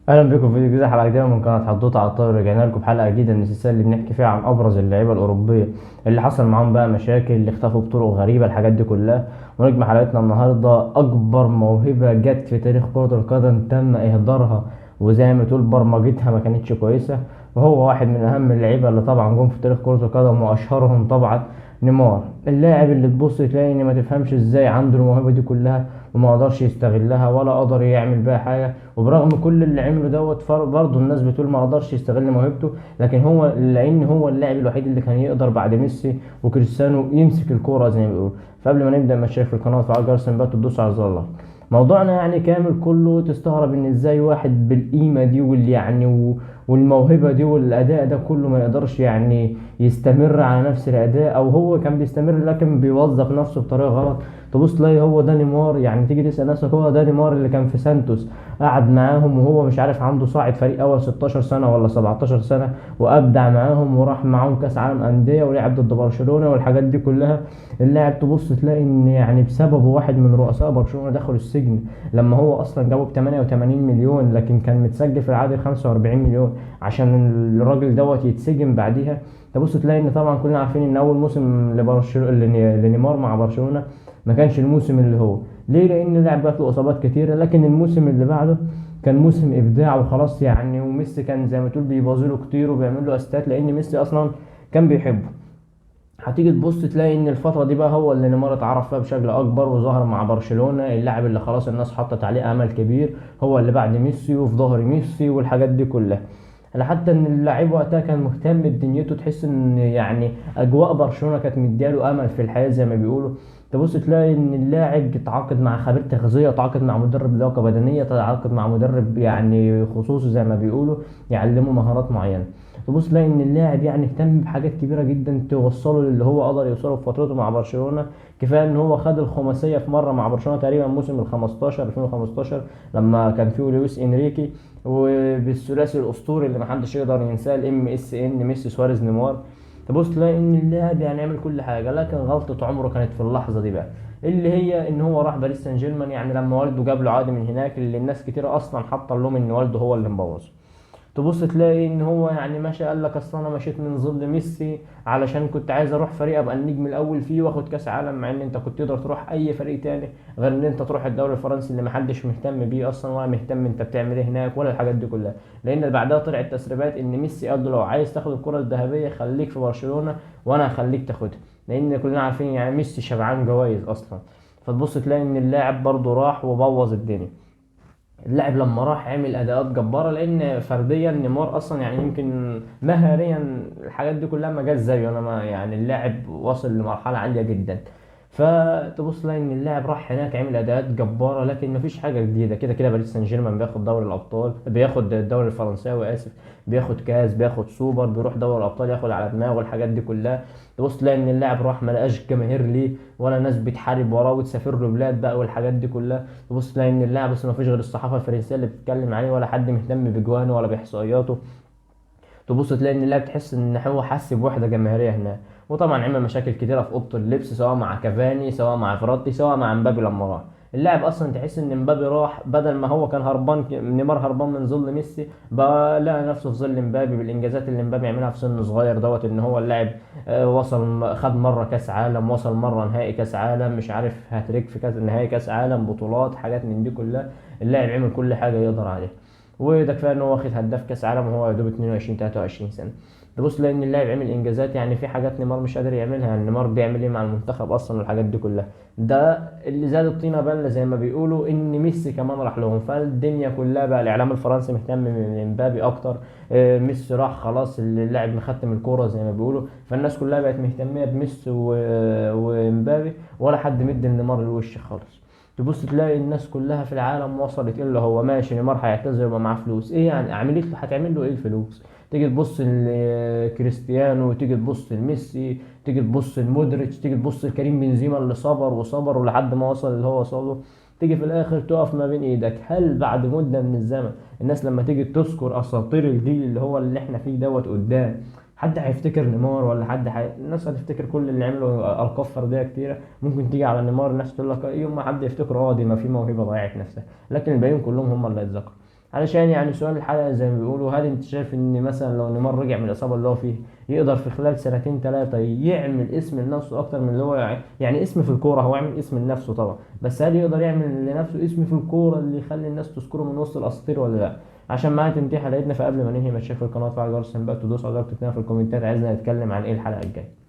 اهلا بكم في فيديو جديد، حلقة جديدة من قناة حدوتة على الطاولة. رجعنا لكم بحلقة جديدة من السلسلة اللي بنحكي فيها عن ابرز اللعيبة الاوروبية اللي حصل معاهم بقى مشاكل، اللي اختفوا بطرق غريبة، الحاجات دي كلها. ونجم حلقتنا النهارده اكبر موهبة جت في تاريخ كره القدم تم اهدارها، وزي ما تقول برمجتها ما كانتش كويسة، وهو واحد من اهم اللعيبة اللي طبعا جم في تاريخ كره القدم واشهرهم طبعا نيمار. اللاعب اللي تبص تلاقي ان ما تفهمش ازاي عنده الموهبة دي كلها وما قدرش يستغلها ولا قدر يعمل بيها حاجة، وبرغم كل اللي عمله دوت برضه الناس بتقول ما قدرش يستغل موهبته، لكن هو لان هو اللاعب الوحيد اللي كان يقدر بعد ميسي وكريستيانو يمسك الكورة زي ما بيقولوا. فقبل ما نبدا ما تشترك في القناة وتفعل جرس التنبيهات وتدوس على زر ال like. موضوعنا يعني كامل كله تستغرب ان ازاي واحد بالقيمة دي واللي يعني والموهبه دي والاداء ده كله ما يقدرش يعني يستمر على نفس الاداء، او هو كان بيستمر لكن بيوظف نفسه بطريقة غلط. تبص تلاقي هو ده نيمار، يعني تيجي تسال نفسك هو ده نيمار اللي كان في سانتوس قعد معاهم وهو مش عارف عنده صاعد فريق اول 16 سنة ولا 17 سنة وابدع معاهم وراح معاهم كاس عالم اندية ولعب ضد برشلونة والحاجات دي كلها. اللاعب تبص تلاقي ان يعني بسببه واحد من رؤساء برشلونة دخل السجن لما هو اصلا جابه ب 88 مليون، لكن كان متسجل في العقد 45 مليون عشان الراجل دوت يتسجن بعديها. تبص تلاقي ان طبعا كلنا عارفين ان اول موسم لبرشلونة لنيمار مع برشلونة ما كانش الموسم اللي هو ليه، لان اللاعب جات له اصابات كتيرة، لكن الموسم اللي بعده كان موسم ابداع وخلاص يعني. وميسي كان زي ما تقول بيبازله كتير وبيعمل له اسيستات لان ميسي اصلا كان بيحبه. هتيجي تبص تلاقي ان الفترة دي بقى هو اللي نيمار اتعرف فيها بشكل اكبر وظهر مع برشلونة، اللاعب اللي خلاص الناس حطت عليه امل كبير، هو اللي بعد ميسي وفي ظهر ميسي والحاجات دي كلها. حتى ان اللاعب وقتها كان مهتم بدنيته، تحس ان يعني اجواء برشلونة كانت مدياله امل في الحياة زي ما بيقولوا. تبص تلاقي ان اللاعب اتعاقد مع خبير تغذية، اتعاقد مع مدرب لياقه بدنية، اتعاقد مع مدرب يعني خصوصي زي ما بيقولوا يعلمه مهارات معينة. تبص تلاقي ان اللاعب يعني اهتم بحاجات كبيرة جدا توصله للي هو قدر يوصله في فترته مع برشلونة. كفاية ان هو خد الخماسيه في مرة مع برشلونة تقريبا موسم ال 15 2015 لما كان فيه لويس انريكي، وبالثلاثي الاسطوري اللي محدش يقدر ينساه ال MSN ميسي سواريز نيمار. تبص تلاقي ان اللاعب يعني عمل كل حاجة، لكن غلطه عمره كانت في اللحظة دي بقى اللي هي ان هو راح باريس سان جيرمان. يعني لما والده جاب له عقد من هناك اللي الناس كتير اصلا حاطه اللوم ان والده هو اللي مبوظه. تبص تلاقي ان هو يعني ماشي قال لك اصل انا مشيت من ظل ميسي علشان كنت عايز اروح فريق ابقى النجم الاول فيه واخد كاس عالم، مع ان انت كنت تقدر تروح اي فريق تاني غير ان انت تروح الدوري الفرنسي اللي محدش مهتم بيه اصلا ولا مهتم انت بتعمل ايه هناك ولا الحاجات دي كلها. لان بعدها طلعت تسريبات ان ميسي قال له لو عايز تاخد الكره الذهبية خليك في برشلونة وانا هخليك تاخدها، لان كلنا عارفين يعني ميسي شبعان جوائز اصلا. فتبص تلاقي ان اللاعب برضه راح وبوظ الدنيا. اللاعب لما راح عمل اداءات جبارة، لان فرديا نيمار اصلا يعني يمكن مهاريا الحاجات دي كلها ما جاش زيه، انا ما يعني اللاعب وصل لمرحلة عالية جدا. فتبص تلاقي ان اللاعب راح هناك عمل اداءات جبارة، لكن مفيش حاجة جديدة. كده كده باريس سان جيرمان بياخد دوري الابطال، بياخد الدوري الفرنساوي اسف، بياخد كاس، بياخد سوبر، بيروح دوري الابطال ياخد على دماغه الحاجات دي كلها. تبص تلاقي ان اللاعب راح ما لقاش جماهير ليه ولا ناس بتحارب وراه وتسافر له بلاد بقى والحاجات دي كلها. تبص تلاقي ان اللاعب بس ما فيش غير الصحافة الفرنسية اللي بتتكلم عليه ولا حد مهتم بجوانه ولا باحصائياته. تبص تلاقي ان اللاعب تحس ان هو حس بوحده جماهيرية هناك، وطبعا عمل مشاكل كتيرة في اوضة اللبس سواء مع كافاني سواء مع فراتي سواء مع مبابي لما راح. اللاعب اصلا تحس ان مبابي راح بدل ما هو كان هربان، نيمار هربان من ظل ميسي بقى لقى نفسه في ظل مبابي بالانجازات اللي مبابي عملها في سن صغير دوت، ان هو اللاعب وصل خد مرة كاس عالم، وصل مرة نهائي كاس عالم، مش عارف هاتريك في كاس نهائي كاس عالم، بطولات، حاجات من دي كلها. اللاعب عمل كل حاجة يقدر عليها، وده كفاية ان هو واخد هداف كاس عالم وهو يا دوب 22 23 سنة. تبص لان اللاعب عمل انجازات، يعني في حاجات نيمار مش قادر يعملها، يعني نيمار بيعمل ايه مع المنتخب اصلا والحاجات دي كلها. ده اللي زاد الطينه بله زي ما بيقولوا ان ميسي كمان راح لهم، فالدنيا كلها بقى الاعلام الفرنسي مهتم من مبابي اكتر. ميسي راح خلاص، اللاعب مختم الكورة زي ما بيقولوا، فالناس كلها بقت مهتميه بميسي ومبابي ولا حد مدي لنيمار الوش خالص. تبص تلاقي الناس كلها في العالم وصلت اللي هو ماشي نيمار هيعتزل يبقى معاه فلوس ايه، يعني عملت له هتعمل له ايه الفلوس؟ تيجي تبص لكريستيانو، تيجي تبص لميسي، تيجي تبص لمودريتش، تيجي تبص لكريم بنزيما اللي صبر وصبر ولحد ما وصل اللي هو وصله. تيجي في الاخر تقف ما بين ايدك. هل بعد مده من الزمن الناس لما تيجي تذكر اساطير الجيل اللي هو اللي احنا فيه دوت قدام حد هيفتكر نيمار ولا حد الناس هتفتكر كل اللي عمله القاب فردية كتيرة؟ ممكن تيجي على نيمار الناس تقول لك يوم ما حد يفتكره دي ما في موهبة ضيعت نفسها، لكن الباقيين كلهم هم اللي هيتذكروا. علشان يعني سؤال الحلقة زي ما بيقولوا، هل انت شايف ان مثلا لو نيمار رجع من الاصابة اللي هو فيها يقدر في خلال سنتين ثلاثة يعمل اسم لنفسه اكتر من اللي هو يعني اسم في الكورة؟ هو يعمل اسم لنفسه طبعا، بس هل يقدر يعمل لنفسه اسم في الكورة اللي يخلي الناس تذكره من وسط الاساطير ولا لا؟ عشان معايا تنتهي حلقتنا، فقبل ما ننهي ما تشوف القناة وتفعل جرس التنبيهات وتدوس على زر تكتب في الكومنتات عايزنا نتكلم عن ايه الحلقة الجاية.